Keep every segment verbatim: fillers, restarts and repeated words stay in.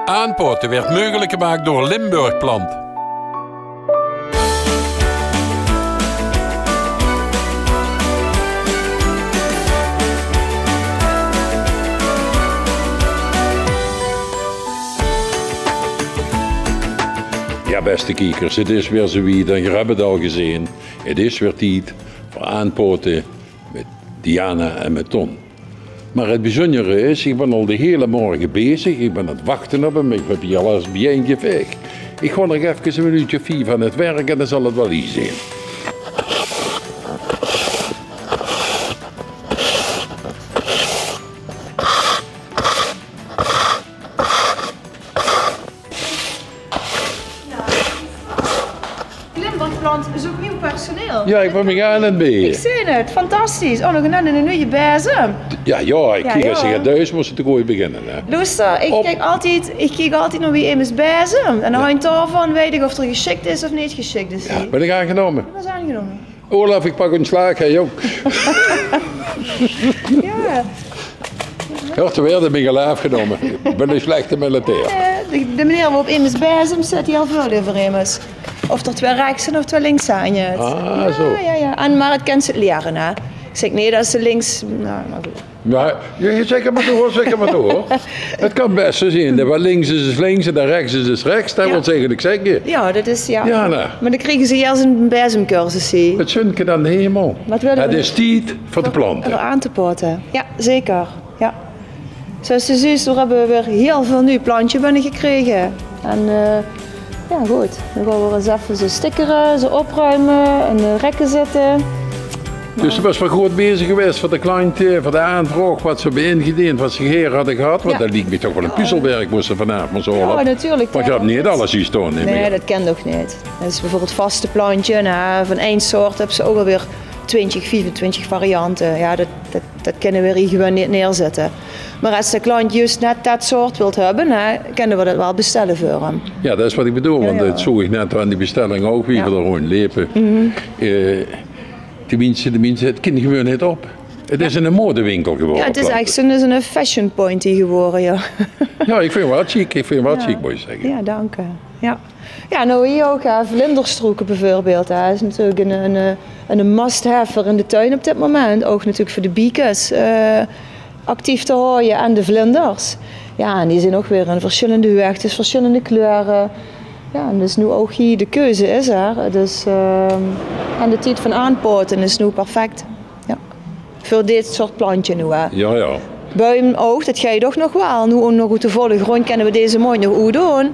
Aanpaote weurt meugelik gemaak door Limburg Plant. Jao, bèste kiekers, 't is weer zoe wied en geer höb 't al gezeen. 't Is weer tied veur Aanpaote mit Diana en mit Ton. Mer 't bezunjere is, ich bön al de hiele morge bezig. Ich bön aan 't wachte op 'm. Ich höb hie alles biejein gevaeg. Ich gaon nog efkes e minuutje of vief aan 't werk en dan zal 't waal hie zeen. Limburg Plant zoekt nieuw personeel. Jao, ich bön mich aan 't bie. Ich zeen 't, fantastisch. Oh, nog net 'ne nuje bezem. Jao, jao, ich kiek, es ich 't duis mós 't toch ooit beginne, hè. Loester, ich kiek altied, ich kiek altied nao wie emes bezemt. En aan de hand daovan weit ich of 'r gesjik is of neet gesjik is. Jao, bön ich aangenómme? Jao, is aangenómme. Olaf, ich pak 'n slaag, hè, jóng. Jao. Jao, te weerde mich al aafgenómme. Ich bön 'ne slechte militair. Eh, de, de meneer wo op emes bezemt, zit hie al väöl euver emes. Of 'r twee rechs en of twee links aan zit. Ah, zoe. Jao, jao. En, mer 't kins se liere, hè. Ich zèk neet det se links, noe, mer good. Jao, jao, zèk mer door, zèk mer door. 't Kan bès zoe zeen. Waat links is, is links en waat rechs is, is rechs. Det wils se eigelik zègke. Jao, det is, jao. Jao, noe. Mer dan kriege ze hie ins 'ne bezemcursus hie. 't Zunneke aan de hemel. 't Is tied veur de plante. Veur aan te paote. Jao, zeker. Jao. Zoeas se zuus, veer höbbe weer hiel väöl nuuj plantje binnegekrege. En, eh, jao, good. Dan gaon veer ins effe ze stikkere, ze opruime, in de rekke zitte. Dus doe bès waal good bezig gewaes veur de klante, veur de aanvraog, waat ze höbbe ingedeend, waat ze gaer hadde gehad. Want det liek mich toch waal e puzzelwerk, mós se vanaaf mós haole. Jao, natuurlik. Want ze höbbe neet alles hie staon, nae, det kin toch neet. Det is bieveurbeeld vaste plantje, noe, van ein soort höbs se ouch alweer twintjig, viefentwintjig variante. Jao, det, det, det kinne veer hie gewoon neet neerzètte. Mer es de klant juus net det soort wilt höbbe, hè, kinne veer det waal bestelle veur 'm. Jao, det is waat ich bedoel, want det zoog ich net aan die bestelling ouch, wie veer d'r róndj lepe. Eh, de minse, de minse, 't kin gewoon neet op. 't Is 'ne modewinkel gewore. Jao, 't is ech zoe'n, zoe'n fashion point hie gewore, jao. Jao, ich vinj 't waal sjiek, ich vinj 't waal sjiek, mót ich zègke. Jao, dank dich. Jao. Jao, noe hie ouch, hè, vlinderstroeke bieveurbeeld, hè. Is natuurlik 'n, 'n, 'n must-have veur in de tuin op dit moment. Ouch natuurlik veur de biekes, eh, actief te haoje en de vlinders. Jao, en die zeen ouch weer in versjillende huuegdes, versjillende kleure. Jao, en dus noe ouch hie de keuze is d'r. Dus, ehm, en de tied van aanpaote is noe perfect. Jao. Veur dit soort plantje noe, hè. Jao, jao. Buim ouch, det geit toch nog waal. Noe nog oet de volle gróndj kinne veer deze maondj nog oetdoon.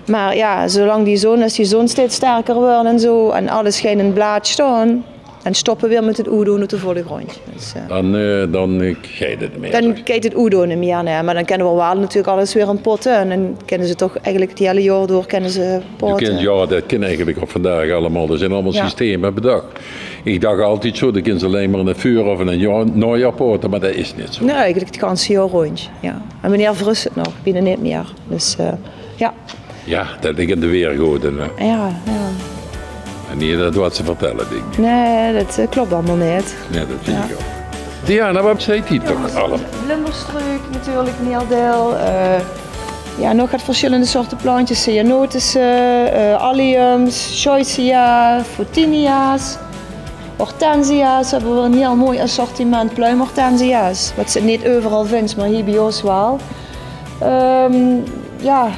Mer jao, zoelang die zon, es die zon steeds sterker wuuert en zoe, en alles geit in blaad staon, dan stoppe veer weer mit 't oetdoon oet de volle gróndj. Dus, eh, dan, eh, dan, eh, geit 't neet mieë. Dan geit 't oetdoon neet mieë, nae. Mer dan kinne veer waal natuurlik alles weer in potte. En dan kinne ze toch eigelik 't hiele jaor door kinne ze potte. Jao, det kin eigelik op vandaag allemaol. D'r zeen allemaol systeme bedach. Ich dach altied zoe, det kins se allein mer in 't veurjaor of in 't jaor, naojaor potte, mer det is neet zoe. Nae, eigelik 't ganse jaor róndj, jao. En meneer vrus 't nog, binne neet mieë. Dus, eh, jao. Jao, det ligk aan de weergode, hè. Jao, jao. En neet det waat ze vertèlle, dink ich. Nae, det, eh, klop allemaol neet. Nae, det vinj ich ouch. Diana, waat zit hie toch allemaol? Vlinderstruuk natuurlik, 'n hiel deil. Eh, jao, nog get versjillende soorte plantjes. Cyanotische, eh, alliums, choicea, photinia's. Hortensia's höbbe veer 'n hiel mooi assortiment, pluimhortensia's. Waat se neet euveral vinjs, mer hie bie ós waal. Ehm, jao,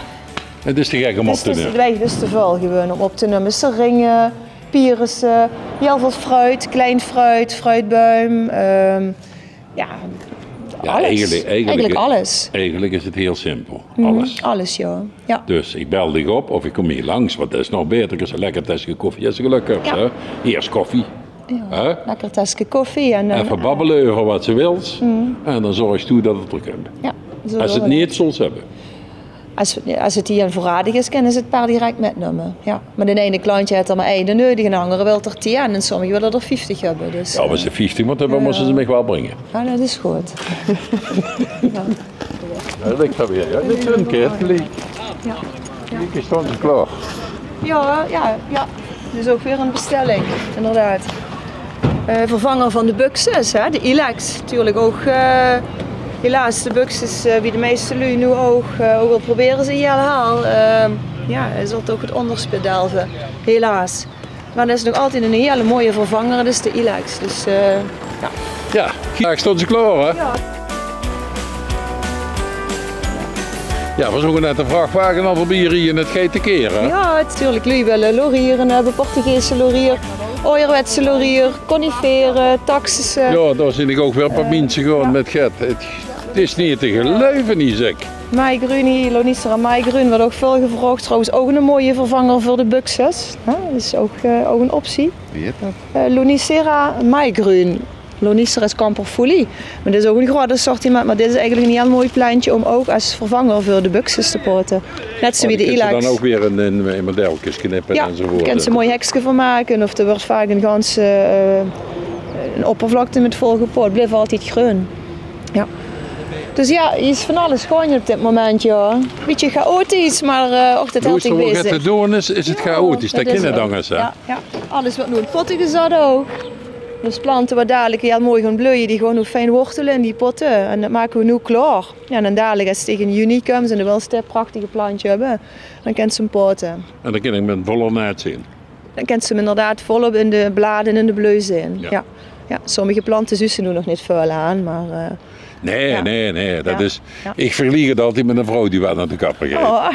't Is te gek óm op te numme. 't Is te väöl gewoon óm op te numme. Seringe, pirusse, hiel väöl fruit, klein fruit, fruitbuim. Ehm, jao, alles. Eigelik, eigelik is 't hiel simpel. Alles. Alles, jao. Jao. Dus ich bel dich op of ich kóm hie langs, want det is nog baeter. Kins se lekker teske koffie, es se gelök höbs, hè? Iers koffie. Jao, lekker teske koffie en dan effe babbele euver waat se wils. En dan zörgs doe det 't d'r kump. Jao, zoe doon v'r det. Es se 't neet zöls höbbe. Es, es 't hie veurradig is, kinne ze 't per direk mitnumme. Jao. Mer d'n eine klantje haet d'r mer eine neudig en d'n angere wilt d'r tien en sommige wille d'r vieftig höbbe. Dus, jao, es ze vieftig mótte höbbe, mótte ze mich waal bringe. Jao, det is good. Jao, det ligk d'r weer, jao. Dit is 'n keer geliek. Jao. Geliek is dan klaor. Jao, jao, jao. Dit is ouch weer 'n bestelling, inderdaad. Eh, vervanger van de buxus, hè, de Ilex. Natuurlik ouch, eh, Helaas, de buxus, eh, wie de meiste luuj noe ouch, eh, ouch al probere ze hiel haal, eh, jao, is dat toch 't óngerste delve. Helaas. Mer dat is nog altied 'n hiel mooie vervanger, dat is de Ilex. Dus, eh, jao. Jao, hie staon ze klaor, hè? Jao. Jao, veer zóge net de vrachwage al veurbie rieje, 't geit te kier, hè? Jao, natuurlik. Luuj wille lauriere höbbe, Portugese laurier, aojerwetse laurier, conifere, taxusse. Jao, dao zeen ich ouch weer 'n paar minse gewoon mit get. 't Is neet te geluive, Isaac. Maïgruun, Lonicera maïgruun, weurt ouch väöl gevraog. Trouwens ouch 'ne mooie vervanger veur de buxus. Hè, is ouch, eh, ouch 'n optie. Wie heet dat? Eh, Lonicera maïgruun. Lonicera is kamperfoelie. Mer dit is ouch 'n groot assortiment. Mer dit is eigelik 'n hiel mooi plentje óm ouch es vervanger veur de buxus te pote. Net zoe wie de Ilex. Oh, die kins se dan ouch weer in, in, in modelkes knippe enzovoort. Jao, dao kins se 'n mooi hekske van make. Of d'r weurt vaak 'n ganse, eh, 'n oppervlakte mit volgepoot. 't Blief altied greun. Jao. Dus jao, hie is van alles gaonje op dit moment, jao. Bietje chaotisch, mer, eh, och, dat hèlt dich bezig. Doe is veur get te doon, is, is 't chaotisch. Dat kin neet angers, hè? Jao, jao. Alles weurt noe in potte gezat ouch. Dus plante wat dalik hiel mooi gaon bleuje, die gaon noe fijn wortele in die potte. En dat make v'r noe klaor. Jao, en dan dalik, es se tege juni kums en de wils dit prachtige plantje höbbe, dan kins se 'm pote. En dan kin ich 'm in vol ornaat zeen. Dan kins se 'm inderdaad volop in de blaad en in de bleu zeen. Jao. Jao. Jao, sommige plante zuus se noe nog neet väöl aan, mer, eh, Nae, nae, nae, dat is, ich vergeliek 't altied mit 'n vrouw die waal nao de kapper geit. Oh.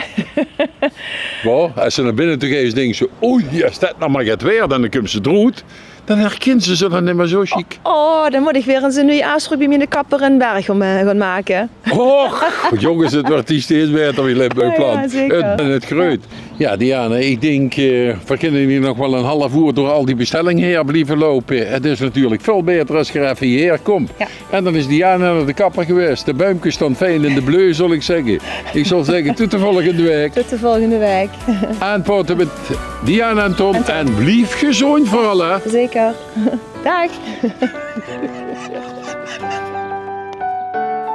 Wao, es ze nao binne toe geit, dinks se: "Oei, es dat noe mer get weurt," en dan kump ze d'roet, dan herkint ze ze dan neet mie zoe sjiek. Oh, dan mót ich weer ins 'n nuuj aafspraok bie miene kapper in Berg gaon, eh, gaon make. Och, jónges, 't weurt hie steeds baeter, wie Limburg plant. Jao, jao, zeker. 't En 't greujt. Jao, Diana, ich dink, eh, veer kinne hie nog waal 'n haaf oer door al die bestellinge haer blieve loupe. 't Is natuurlik väöl baeter es geer effe hiehaer kump. Jao. En dan is Diana nao de kapper gewaes. De buimkes staon fijn in de bleu, zal ich zègke. Ich zal zègke, tot de volgende waek. Tot de volgende waek. Aanpote mit Diana en Ton. En Ton. En blief gezóndj veural, hè. Zeker. Daag.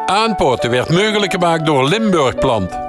Aanpote weurt meugelik gemaak door Limburg Plant.